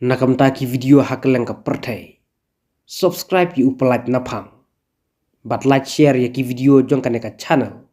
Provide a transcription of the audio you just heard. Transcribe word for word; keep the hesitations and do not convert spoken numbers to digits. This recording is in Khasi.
Na ka bynta ki video ha kylleng ka pyrthei, subscribe ïa u Pyllait Naphang bad like share ïa ki video jong kane ka channel.